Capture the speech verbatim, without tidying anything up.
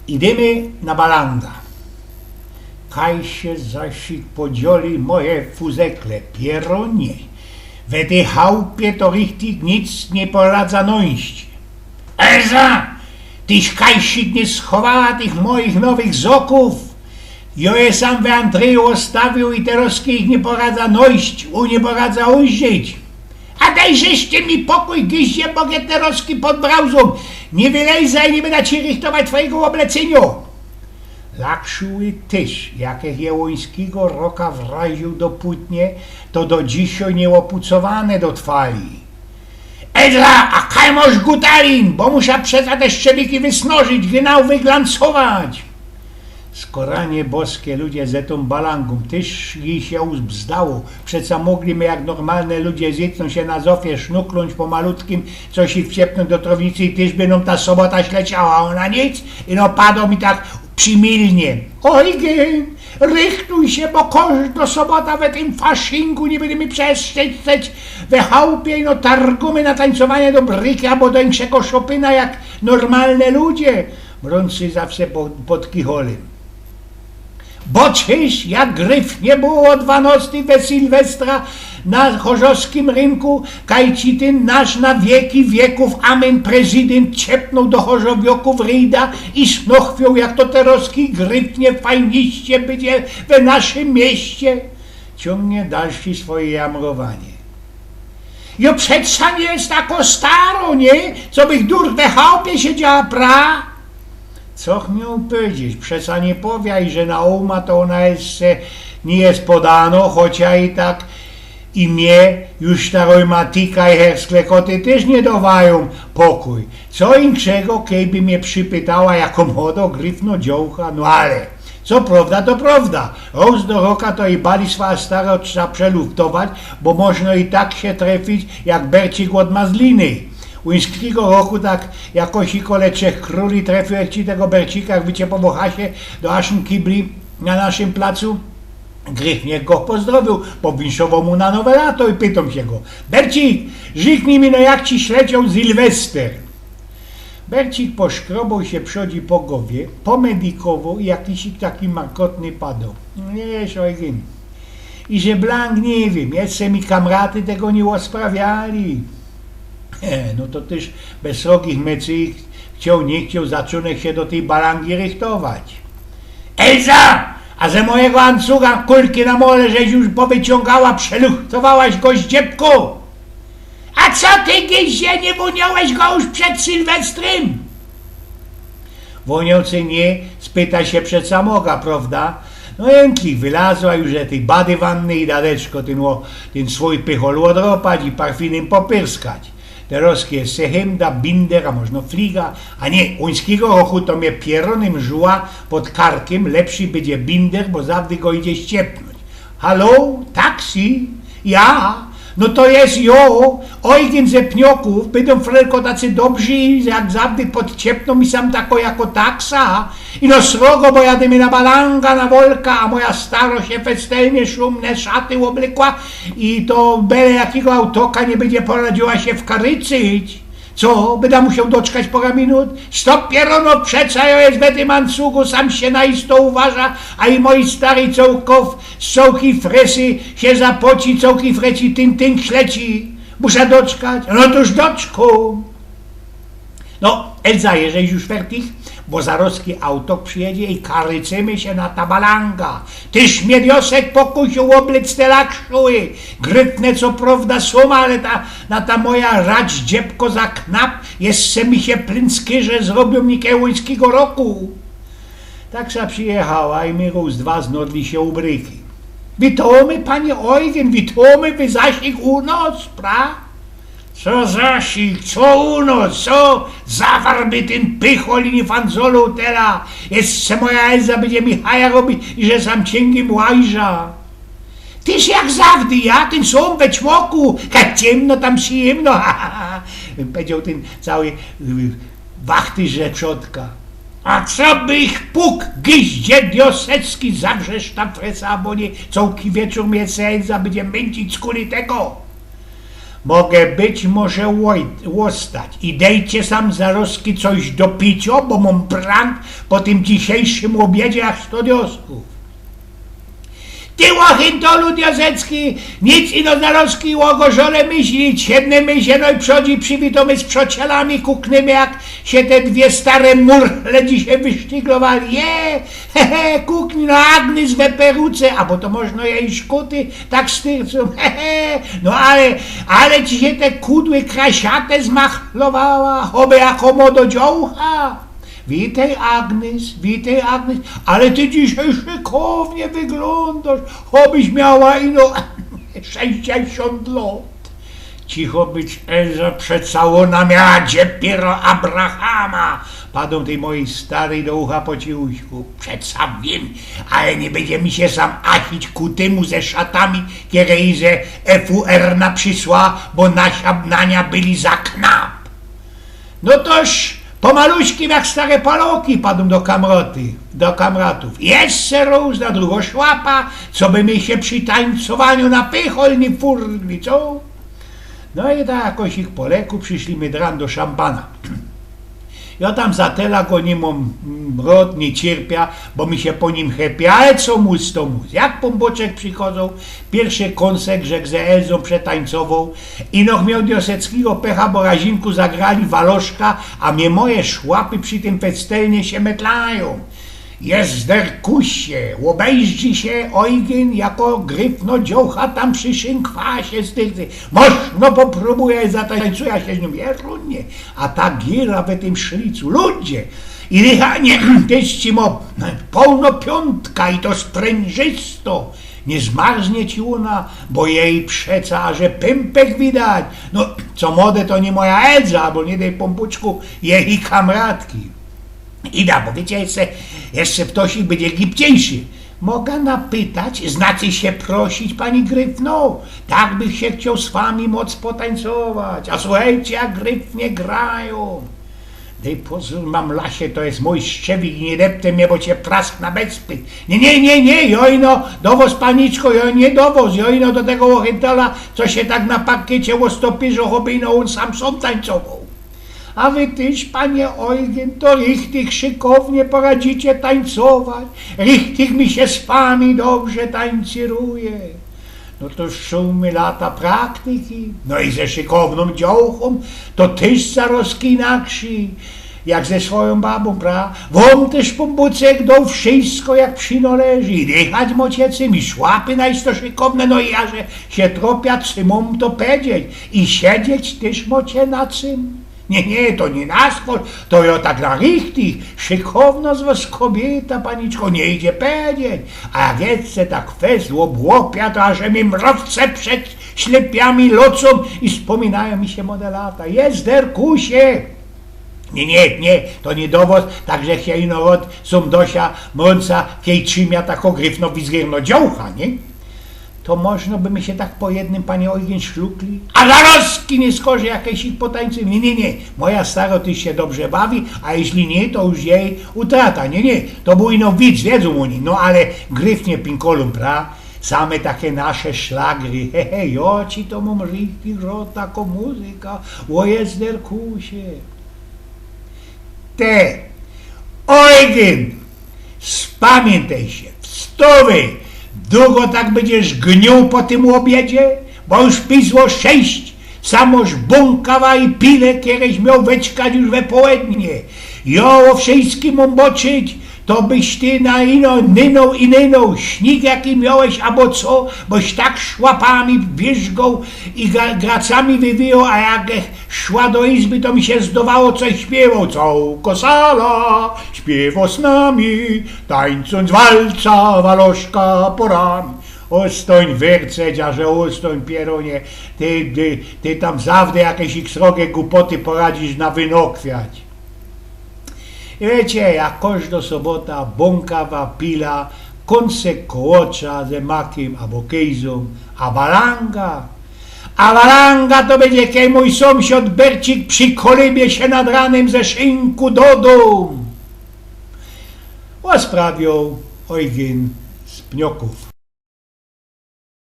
Idymy na balanga. Kaj sie zasik podzioli moje fuzekle, pierōnie. We tyj chałpie to richtig nic niy poradza nojść. Elza, tyś kajsik niy schowała tych moich nowych zokōw? Jo je sam we antryju ôstawiōł i terŏzki ich niy poradza nojść, u niy poradza ujrzeć. A dejże ty mi pokōj, giździe, bo je terŏzki pod brauzōm. Niy wylejzaj, niy byda ci rychtować twojego ôblecynio. Lakszuły tyż, jak ech je ôńskigo roka wraziōł do płōtnie, to do dzisiej niy ôpucowane do twali. Edla, a kaj mosz gutalin, bo musza przeca te szczebiki wysnożyć, gynał wyglancować. Skoranie boskie, ludzie, ze tōm balangōm tyż ji sie uzbzdało. Przeca moglimy jak normalne ludzie zitnōńć sie na zofie, sznuknōńć po malutkim, coś ich wciepnōńć do trownicy i tyż by nōm ta sobota śleciała, a ôna nic. I no padło mi tak przimilnie: Ojgyn, rychtuj sie, bo kożdo sobota we tym faszingu niy bydymy przeszczeć we chałpie, i no targōmy na tańcowanie do bryki abo do inkszego szopyna jak normalne ludzie. Mrōncy zawsze po, pod kicholym. Bo czyż, jak gryfnie było ô dwanŏstyj we Sylwestra na chorzowskim rynku, kaj ci tyn nasz na wieki wieków amen prezydynt ciepnōł do chorzowiŏkōw ryjda i snochwioł, jak to terŏzki gryfnie fajniście bydzie we naszym mieście. Ciōngnie dalszy swoje jamrowanie. Jo przeca niy je tako staro, niy? Co bych durch we chałpie siedziała, pra? Co ch mioł powiedzieć? Przeca niy powiej, że na ôma to ôna jeszcze niy je podano, chocia i tak i mie już ta rojmatyka i hersklekŏty tyż niy dŏwajōm pokōj. Co inkszego, kejby mie przipytała, jako młodo gryfno dziołcha, no ale co prowda, to prowda. Rok do roka to i bali swoja stara trza przeluftować, bo można i tak sie trefić jak bercik ôd mazliny. Ôńskigo roku tak jakoś i kole Trzech Krōli trefiył ci tego bercika, jak wyciepowo chasie do aszym kibli na naszym placu. Gryfnie go pozdrowiył, powinszowoł mu na nowe lato i pytōm sie go: Bercik, rzyknij mi no, jak ci ślecioł Sylwester. Bercik poszkroboł sie przodzi po gowie, pomedikowoł i jakiś taki markotny padoł: Wiysz, Ojgyn, i że blank niy wiym, jeszcze mi kamraty tego niy ôsprawiali. E, no to tyż bez srogich mycy, chcioł, niy chcioł, zaczōnek sie do tyj balangi rychtować. Elza! A ze mojigo ancuga kulki na mole żeś już powyciōngała, przeluchtowałaś go, zdziebku? A co ty, giździe, niy wōniołeś go już przed Sylwestrym? Wōnioł czy niy, spytać sie przeca moga, prowda? No jentlich wylazła już ze tyj bady wanny i dadeczko tyn, ło-, tyn swōj pychol ôdropać i parfinym popyrskać. Terŏzki je se hymda, binder, a można fliga, a niy, ôńskigo roku to mie pierōnym żuła pod karkym, lepszy bydzie binder, bo zawdy go idzie ściepnōńć. Halo, taksi? Ja? No to je jo, Ojgyn ze Pniokōw, bydōm, Frelko, tacy dobrzy, jak zawdy podciepnōm mi sam tako jako taksa. I no srogo, bo jadymy na balanga, na wolka, a moja staro sie festelnie szumne szaty ôblykła i to bele jakigo autoka niy bydzie poradziła sie wkarycyć. Co, byda musioł doczkać pora minut? Stop, pierōno, przeca jo je we tym ancugu, sam sie na isto uważa, a i mojij stary cołkow, z cołkij fresy sie zapoci, cołkij fresy tyn, tyn śleci. Musza doczkać? No tōż doczkōm. No, Elza, jeżeś już fertich, bo zarozki autok przijedzie i karycymy sie na ta balanga. Tyż mie diosek pokusiōł ôblyc te lakszuły. Gryfne co prowda sōm, ale ta, na ta moja rać, dziebko, za knap jeszcze mi sie plynskyrze zrobiōm niy ôńskigo roku. Tak se przijechała i my rōz dwa znodli sie u bryki. Witōmy, panie Ojgyn, witōmy, wy zasik u nos, pra? Co zasik, co u nos, co? Zawarł by tyn pychol i niy fanzoloł tela. Jeszcze moja Elza bydzie mi haja robić, iże sam ciyngiym łajża. Tyż jak zawdy, ja, tyn sōm we ćmoku, jak ciymno, tam przijymno, ha, ha, ha, powiedzioł tyn cały, y, wachtyż ze przodka. A co bych puk, giździe diosecki, zawrzesz ta fresa, abo niy, cołki wieczōr mie se Elza bydzie myndzić skuli tego. Mogę być, może łoj- łostać. I dejcie sam zarozki coś do picio, bo mōm brank po tym dzisiejszym ôbiedzie jak sto diosków. Ty, ôchynto, ludiozecki, nic ino zarozki ô gorzole myślić. Siednymy sie nojprzodzi, przywitōmy z przociołami, kuknymy, jak sie te dwie stare murle dzisiej wysztiglowali. Je, he, he, kukni, no, Agnes we peruce, a bo to możno jej szkuty tak styrcōm, he, he. No ale, ale ci sie te kudły krasiate zmachlowała, choby jako młodo dziołcha. Witej, Agnes, witej, Agnes, ale ty dzisiej szykownie wyglōndosz, chobyś miała ino sześćdziesiōnt lot. Cicho być, Elzo, przeca ôna miała dziepiero Abrahama. Padōm tyj mojij staryj do ucha po cichuśku. Przeca wiym, ale niy bydzie mi sie sam asić ku tymu ze szatami, kere ji ze F U R na przisła, bo nasia, nania byli za knap. No toż pomaluśkim jak stare paloki padōm do kamroty, do kamratōw. Jeszcze rōz na drugo szłapa, coby mi sie przi tańcowaniu na pychol niy furli, co? No i tak jakoś ich po leku prziszli my dran do szampana. Jo tam za tela go niy mōm, mm, rod, niy cierpia, bo mi sie po nim chepie, ale co mōż, to mōż. Jak Pōnbōczek przichodzōł, piyrszy kōnsek żech ze Elzōm przetańcowoł, ino miał dioseckigo pecha, bo razinku zagrali waloszka, a mie moje szłapy przi tym festelnie sie metlajōm. Jezderkusie, ôbejrzi sie, Ojgyn, jako gryfno dziołcha tam przi szynkwasie styrcy. Możno poprubuja, zatańcuja sie z niōm, Jerōnie, a ta gira we tym szlicu, ludzie. I dychanie tyż ci mo połno piōntka i to sprynżysto. Niy zmarznie ci ôna, bo jej przeca aże pympek widać. No, co mode, to niy moja Elza, abo niy dej Pōnbōczku, jeji kamratki. Ida, bo wiycie, jeszcze, jeszcze wtosik bydzie gibciyjszy. Moga napytać, znacie sie prosić, pani gryfno? Tak bych sie chcioł z wami moc potańcować. A suchejcie, jak gryfnie grajōm. Dej pozōr, mamlasie, to je mōj szczewik i niy deptej mie, bo cie praskna bez pyt. Niy, niy, niy, niy, jo ino do wos, paniczko, jo niy do wos, jo ino do tego ôchyntola, co sie tak na parkiecie ôstopyrzo, choby ino ôn sam sōm tańcowoł. A wy tyż, panie Ojgyn, to richtig szykownie poradzicie tańcować. Richtig mi sie z wami dobrze tańcyruje. No to szōm lata praktyki. No i ze szykownōm dziołchōm to tyż zarozki inakszyj jak ze swojōm babōm, pra? Wōm tyż Pōnbōczek doł wszysko jak przinŏleży. I dychać mocie cym, i szłapy najsto szykowne, no i ja, że sie tropia, co mōm to pedzieć. I siedzieć tyż mocie na cym. Niy, niy, to niy na sport, to jo tak na richtig. Szykowno z wos kobiyta, paniczko, niy idzie pedzieć. A jak jece tak fest ôbłopia, to aże mi mrowce przed ślepiami lŏcōm i spōminajōm mi sie mode lata. Jezderkusie! Niy, niy, niy, to niy do wos, tak że sie ino rod sōm Dosia Mrōnca, kej trzimia tako gryfno, wizgierno dziołcha, niy? To możno by my sie tak po jednym, panie Ojgyn, szlukli? A zarozki, niy skorzej, jakeś ich potańcujōm. Niy, niy, niy. Moja staro tyż sie dobrze bawi, a jeźli niy, to już jej utrata. Niy, niy. To bōł ino wic, wiedzōm ôni. No ale gryfnie pinkolōm, pra? Same take nasze szlagry. He, he, jo ci to mōm richtig rod, tako muzyka. Ô jezderkusie. Te, Ojgyn, spamiyntej sie, wstŏwij, dugo tak bydziesz gniōł po tym ôbiedzie, bo już pisło sześć, samoż bōnkawa i pile, kereś mioł weczkać już we połednie. Jo ô wszyjskim mōm boczyć, to byś ty na ino nynōł i nynōł, śniyg jaki miołeś abo co, boś tak szłapami wierzgoł i ga- gracami wywijōł, a jak szła do izby, to mi sie zdowało, coś śpiywoł. Cołko sala śpiywŏ z nami, tańcōm walca waloszka porami. Ôstōń, werce, dziarze, ôstōń, pierōnie, ty, ty, ty tam zawdy jakeś ich srogie gupŏty poradzisz na wynokwiać. I wiycie, jak kożdŏ sobota, bōnkawa, pila, kōnsek kołocza ze makym abo kejzōm, a walanga, a walanga to bydzie, kej mōj sōmsiŏd Bercik przi kolybie sie nad ranym ze szynku dodōm. Ôsprawioł Ojgyn z Pniokōw.